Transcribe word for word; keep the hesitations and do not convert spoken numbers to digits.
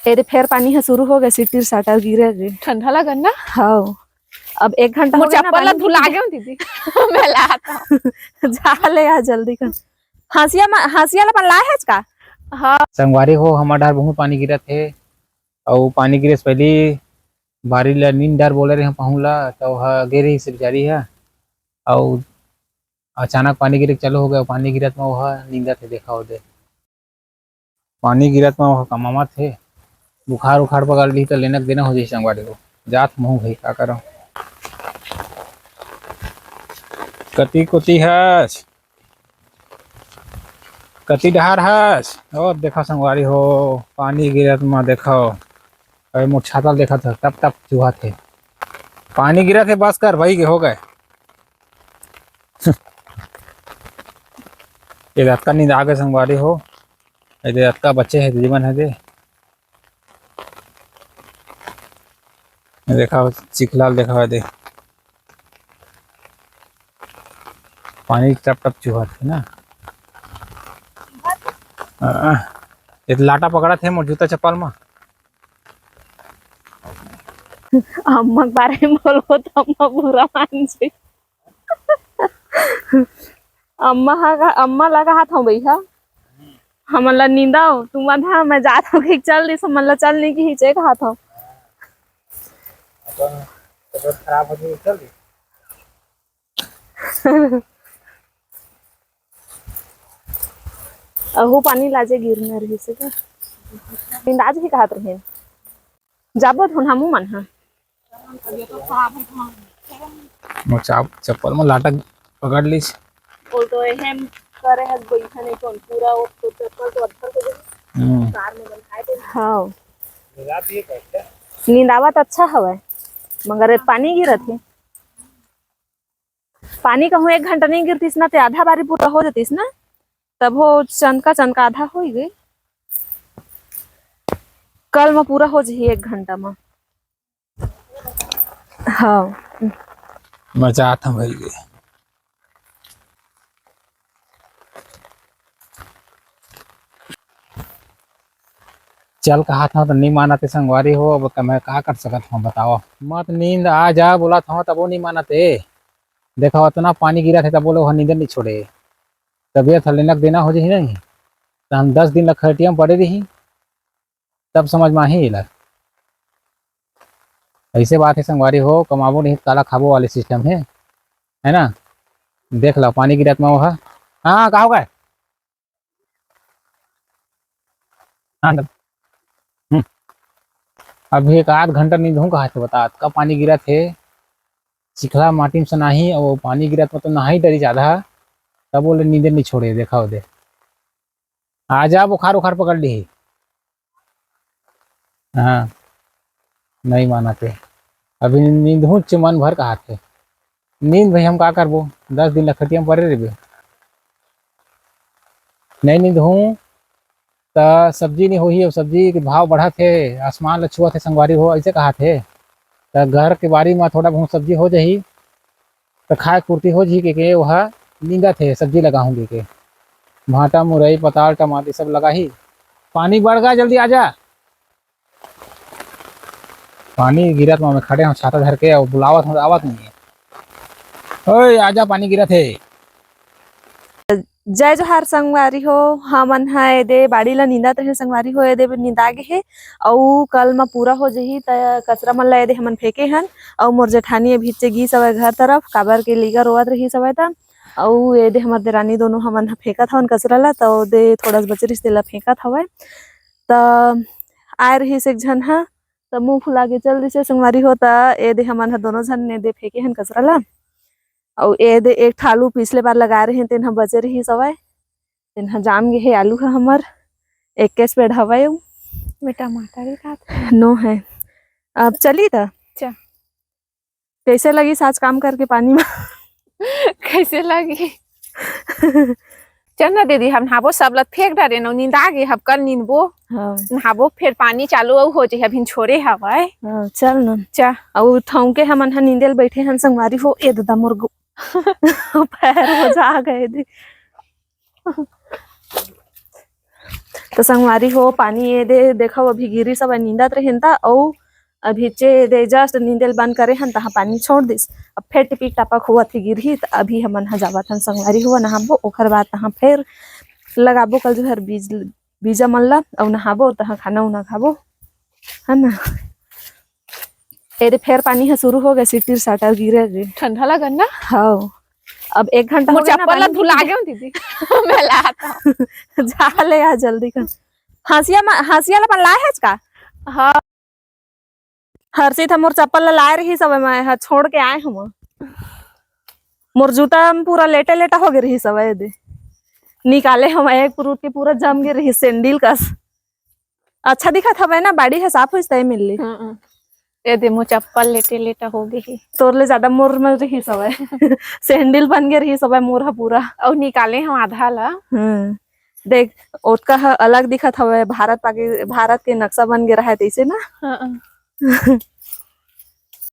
एदे फेर पानी ह शुरू हो गे, सिटिर साटर गिरे रे। ठंडा लगन ना? हव। अब एक घंटा मोर हो गे ना चप्पल ला पानी धुला गिरे। गे दीदी। मैं लात हूँ। जा ले आ जल्दी कर। हंसिया मा-, हंसिया ला अपन लाए हच का? हाँ। संगवारी हो, हमर डहर बहुत पानी गिरत हे। अउ पानी गिरे से पहिली बारी ला नींद डर बोले रहे पहुँ ला, त ओह गे रहिस बेचारी ह। अउ अचानक पानी गिरे के चालू हो गे, पानी गिरत म ओह नींदत हे, देखा ओदे। पानी गिरत म ओह कमावत हे, बुखार उखार पकड़ ली त लेना के देना हो जाही संगवारी हो। जात महूँ भाई, का करव। कति कोती हस? कति डहार हस? ओ देखा संगवारी हो, पानी गिरत म देखा, अरे मोर छाता ल देखत ह, टप टप चुहत हे। पानी गिरत हे, बस कर भाई, के हो गे। ये अतका नींद आ गे संगवारी हो, ये अतका बचे हे जीवन हे दे। ये देखा, चिखला ल देखा दे, पानी टप टप चुहत हे ना। आ, ये तो लाटा पकड़त हे मोर जूता चप्पल म। अम्मा के बारे में बोलबो त अम्मा बुरा मान जाही। अम्मा हा का, अम्मा ला कहात हूँ भैया, हमन ला नींदाओ, तुम आधा मैं जात हूँ, कहिके चल दिस, हमन ला चल नहीं कहिस, ये कहात हूँ। अपन तबियत खराब हो गई, चल दिस। अहू पानी लाजे गिरना रहिस का? निंदा आज ही कहत रहे। जाबो धुन हमू मन ह। मोर चाप-, चप्पल म लाटा पकड़ लीस। बोल तो एहम करे हस बइठा नहीं कौन पूरा वो तो चप्पल तो अद्धा हो गई। हम्म। कार में बंधाए दे। हाँ। निंदावत अच्छा हवय, मगर ये पानी गिरत हे। पानी कहूँ एक घंटा नहीं गिरतिस ना, ते आधा बारी पूरा हो जतिस ना, तब हो चंद का चंद का आधा हो ही गई। कल में पूरा हो जही एक घंटा में। हाँ। मैं जात हूँ भाई। चल कहात हव त नइ मानत हे संगवारी हो, अब मैं का कर सकत हव बताओ। मत नींद आ जा बोलत हव तबो नइ मानत हे। देखो अतना पानी गिरत हे तबो ले ओह नींद नइ छोड़े। तबियत ह लेना के देना हो जही नहीं, त हम दस दिन ल खटिया म पड़े रही, तब समझ म आही एला। ऐसे बात हे संगवारी हो, कमाबो नहीं त काला खाबो वाले सिस्टम हे, है ना। देख लो पानी गिरत म ओह। हाँ, का हो गए? हाँ, हम्म। अभी एक आध घंटा नींद हूँ कहा थे, बता, अतका पानी गिरत हे, चिखला माटी में से नाही, अउ पानी गिरत में तो नहाई डरी जादा, तब बोले नींदे नहीं छोड़े, देखा हो दे। आ जा, बुखार उखार पकड़ ली। हाँ, नहीं मानत हे। अभी नींद हूँ मन भर कहा थे। नींद भाई हम का करबो, दस दिन ल खटिया म परे रहिबे। नहीं नींद हूँ त सब्जी नहीं होही, अउ सब्जी के भाव बढ़त हे, आसमान ल छुअत हे संगवारी हो, ऐसे कहा थे। त घर के बारी म थोड़ा बहुत सब्जी हो जाही, त खाए के पूर्ति हो जाही के, के ओहा नींदत हे, सब्जी लगाहूँ के, के। भांटा, मुरई, पताल, टमाटर सब लगाही। पानी बढ़ गा, जल्दी आ जा। पानी गिरत म मैं खड़े हूँ छाता धर के, अउ बुलावत हूँ, आवत नहीं है। ओए, आजा, पानी गिरत हे। जय जोहार संगवारी हो, हमन ह एदे बाड़ी ला निंदत रहे संगवारी हो, एदे निंदा गे हे। अउ कल म पूरा हो जही, त कचरा मन ला एदे हमन फेंके हन। अउ मोर जेठानी अभी चे गीस हवय घर तरफ, काबर के लीगा रोवत रही सवय त। अउ एदे हमर देरानी दोनों हमन ह फेंकत हवन कचरा ला, त ओदे थोड़ा सा बचे रहिस, तेला फेंकत हवय। त आए रहिस एक झन ह, त मुंह फुला के चल दिसे संगवारी हो। त एदे हमन ह दोनों झन एदे फेंके हन कचरा ला। अउ एदे एक ठा आलू पिछले बार लगाए रहे, तेन ह बचे रहिस हवय, तेन ह जाम गे हे आलू ह हमर, एक केस पेड़ हवय अउ। बेटा माता रे का नो है। अब चली त? चल। कैसे लगिस आज काम करके पानी में? कैसे लगी? चल ना दीदी, हम नहाबो, सब लत फेंक डारे न, निंदा गे, हम कल निंदबो। हाँ। नहाबो, फिर पानी चालू अउ हो जाही, अभी छोड़े हवय। हाँ, चल ना। चा। अउ थौंके हमन ह निंदे ल बैठे हन संगवारी हो, ए दादा मोर गो-, पैर हो जा गए दे। त संगवारी हो, पानी ये दे देखव, अभी गिरी सब नींदत रहिन त, अउ अभी चे दे just नींदे ल बंद करे हन, तहाँ पानी छोड़ दिस। अब फेर टिपिक टापक होवत ही गिरही, त अभी हमन ह जावत हन संगवारी हो नहाबो, ओखर बाद तहाँ फेर लगाबो कल जुहर बीज, बीजा मन ला, अउ नहाबो, तहाँ खाना उना खाबो, है ना। ए दे फेर पानी ह शुरू हो गए, सिटिर साटर गिरे रे। ठंडा लगन ना? हाँ, अब एक घंटा मोर हो गया ना चप्पल ला पानी धुला गिरे। गए दीदी। मैं लाता। जा ले आ जल्दी कर। हंसिया मा, हंसिया ला अपन लाए हस का? हाँ। हर्षित ह मोर चप्पल ला लाए रही सब, मैं ह छोड़ के आए हूँ। मोर जूता म पूरा लेटे लेटा हो गए रही सब, ए दे निकाले हम एक पुरुट के पूरा जम गए रही सैंडल कस। अच्छा दिखत हवय ना, बाड़ी ह साफ होइस तय मिलली। हम्म। ए दे मोर चप्पल लेटे लेटा हो गए ही। तोर ले ज्यादा मोर में रही सवय। सैंडल बन गए रही सवय मोर ह पूरा। अउ निकाले हम आधा ला। हम्म। देख, ओतका ह अलग दिखत हवय, भारत पाकि-, भारत के नक्शा बन गए रहे तैसे ना। हाँ।